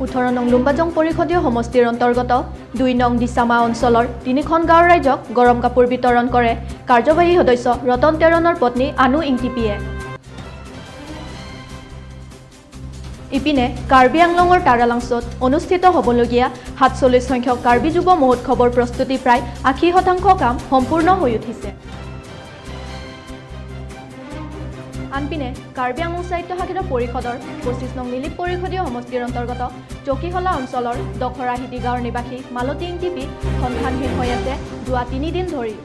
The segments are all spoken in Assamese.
18 নং লুম্বাজং পৰিষদীয় সমষ্টিৰ অন্তৰ্গত 2 নং দিচামা অঞ্চলৰ তিনিখন গাঁৱৰ ৰাইজক গৰম কাপোৰ বিতৰণ কৰে কাৰ্যবাহী সদস্য ৰতন তেৰণৰ পত্নী আনু ইংটিপিয়ে। ইপিনে কাৰ্বি আংলঙৰ তাৰালাংছত অনুষ্ঠিত হ'বলগীয়া 47 সংখ্যক কাৰ্বি যুৱ মহোৎসৱৰ প্ৰস্তুতি প্ৰায় 80% কাম সম্পূৰ্ণ হৈ উঠিছে। আনপিনে কাৰ্বি আংলং স্বায়ত্তশাসিত পৰিষদৰ 25 নং নিলিপ পৰিষদীয় সমষ্টিৰ অন্তৰ্গত চকীহলা অঞ্চলৰ দখৰাহিদি গাঁৱৰ নিবাসী মালতী ইংটিপি সন্ধানহীন হৈ আছে যোৱা 3 দিন ধৰি।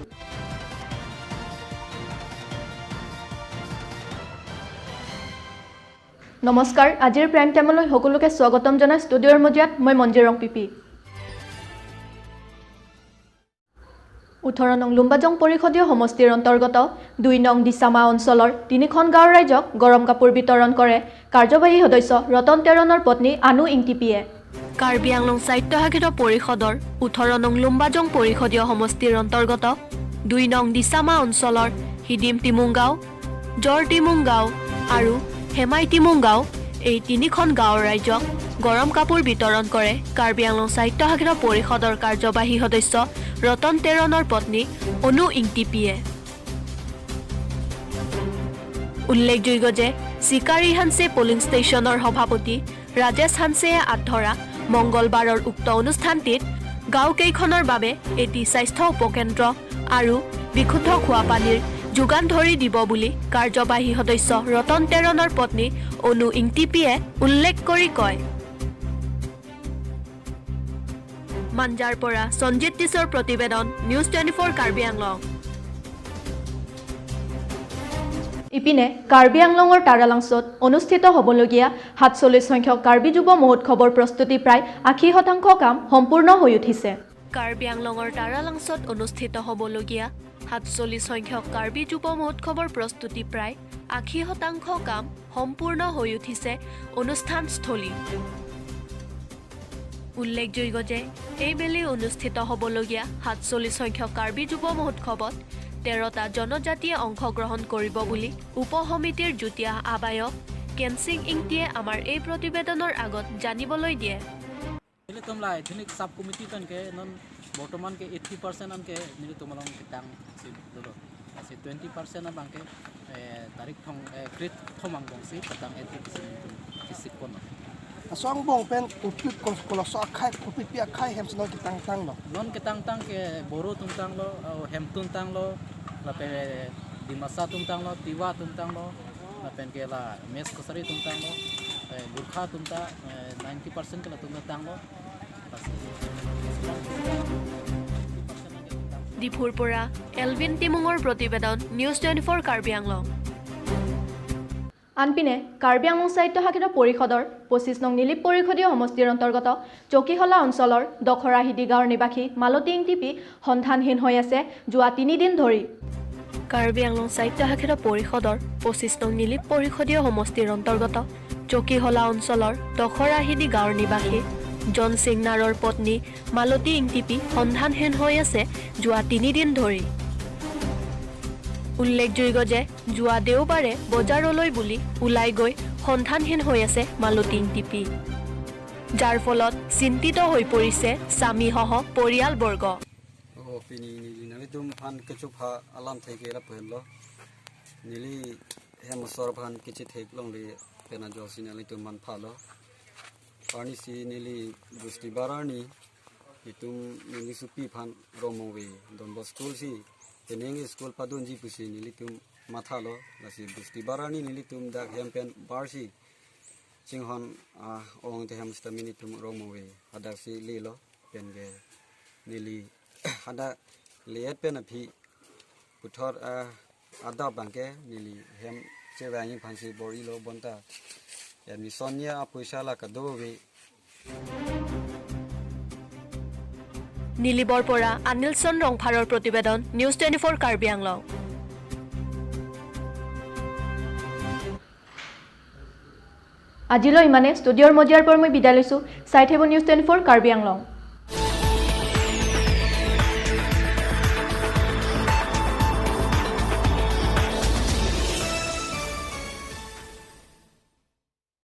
নমস্কাৰ, আজিৰ প্ৰাইম টাইমলৈ সকলোকে স্বাগতম জনাই ষ্টুডিঅ'ৰ মজিয়াত মই মঞ্জিৰং পিপি। 18 নং লুম্বাজং পৰিষদীয় সমষ্টিৰ অন্তৰ্গত 2 নং দিচামা অঞ্চলৰ তিনিখন গাঁৱৰ ৰাইজক গৰম কাপোৰ বিতৰণ কৰে কাৰ্যবাহী সদস্য ৰতন তেৰণৰ পত্নী আনু ইংটিপিয়ে। কাৰ্বি আংলং স্বায়ত্তশাসিত পৰিষদৰ 18 নং লুম্বাজং পৰিষদীয় সমষ্টিৰ অন্তৰ্গত 2 নং দিচামা অঞ্চলৰ হিদিম টিমুং গাঁও, জৰ টিমুং গাঁও আৰু হেমাই টিমুং গাঁও এই তিনিখন গাঁৱৰ ৰাইজক গৰম কাপোৰ বিতৰণ কৰে কাৰ্বি আংলং স্বায়ত্তশাসিত পৰিষদৰ কাৰ্যবাহী সদস্য ৰতন তেৰণৰ পত্নী অনু ইংটিপিয়ে। উল্লেখযোগ্য যে চিকাৰী হানছে পলিং ষ্টেচনৰ সভাপতি ৰাজেশ হানছেয়ে আঁত ধৰা মংগলবাৰৰ উক্ত অনুষ্ঠানটিত গাঁওকেইখনৰ বাবে এটি স্বাস্থ্য উপকেন্দ্ৰ আৰু বিশুদ্ধ খোৱাপানীৰ যোগান ধৰি দিব বুলি কাৰ্যবাহী সদস্য ৰতন তেৰণৰ পত্নী অনু ইংটিপিয়ে উল্লেখ কৰি কয়। মাঞ্জাৰ পৰা সঞ্জিত টিছৰ প্ৰতিবেদন, নিউজ 24 কাৰ্বি আংলং। ইপিনে কাৰ্বি আংলঙৰ তাৰালাংছত অনুষ্ঠিত হ'বলগীয়া 47 সংখ্যক কাৰ্বি যুৱ মহোৎসৱৰ প্ৰস্তুতি প্ৰায় 80% কাম সম্পূৰ্ণ হৈ উঠিছে। কাৰ্বি আংলঙৰ তাৰালাংছত অনুষ্ঠিত হ'বলগীয়া 47 সংখ্যক কাৰ্বি যুৱ মহোৎসৱৰ প্ৰস্তুতি প্ৰায় 80% কাম সম্পূৰ্ণ হৈ উঠিছে অনুষ্ঠানস্থলী। উল্লেখযোগ্য যে এইবেলি অনুষ্ঠিত হ'বলগীয়া 47 সংখ্যক কাৰ্বি যুৱ মহোৎসৱত 13টা জনজাতিয়ে অংশগ্ৰহণ কৰিব বুলি উপসমিতিৰ যুটীয়া আহ্বায়ক কেনচিং ইংটিয়ে আমাৰ এই প্ৰতিবেদনৰ আগত জানিবলৈ দিয়ে। বৰ্তমান 80% আনকে তোমালোক 20% আনকে তাৰিখ song bong pen kupi kolo so khai kupi pia khai hem sno kitang tang lo non kitang tang ke boro tung tang lo hem tung tang lo la pe dimasa tung tang lo tiwa tung tang lo la pen ke la mes kosari tung tang lo gurkha tung ta 90% ke la tung tang lo। ডিফুৰ পৰা এলভিন টিমুঙৰ প্ৰতিবেদন, নিউজ 24 কাৰ্বি আংলং। আনপিনে কাৰ্বি আংলং স্বায়ত্তশাসিত পৰিষদৰ 25 নং নিলিপ পৰিষদীয় সমষ্টিৰ অন্তৰ্গত চকীহলা অঞ্চলৰ দখৰাহিদি গাঁৱৰ নিবাসী মালতী ইংটিপি সন্ধানহীন হৈ আছে যোৱা 3 দিন ধৰি। কাৰ্বি আংলং স্বায়ত্তশাসিত পৰিষদৰ 25 নং নিলিপ পৰিষদীয় সমষ্টিৰ অন্তৰ্গত চকীহলা অঞ্চলৰ দখৰাহিদি গাঁৱৰ নিবাসী জন সিংনাৰৰ পত্নী মালতী ইংটিপি সন্ধানহীন হৈ আছে যোৱা 3 দিন ধৰি। উল্লেখযোগ্য যে যোৱা দেওবাৰে বজাৰলৈ বুলি ওলাই গৈ সন্ধানহীন হৈ আছে মালতী ইংটিপি, যাৰ ফলত চিন্তিত হৈ পৰিছে স্বামীসহ পৰিয়ালবৰ্গ। Tenenge school padun ji pusi nili tum matha lo lasi busti barani nili tum dak hempen barsi chinghon a ong te hem stamini tum romowe hadak si li lo penge nili hada liet pen a phi puthor a ada bangke nili hem chewangi phansi bori lo bonta ya mi sonia a poisa la ka do we। নীলিবৰ পৰা আনিলছন ৰংফাৰৰ প্ৰতিবেদন, নিউজ 24 কাৰ্বি আংলং। আজিলৈ ইমানে। ষ্টুডিঅ'ৰ মজিয়াৰ পৰা মই বিদায় লৈছোঁ। চাই থাকিব নিউজ 24 কাৰ্বি আংলং।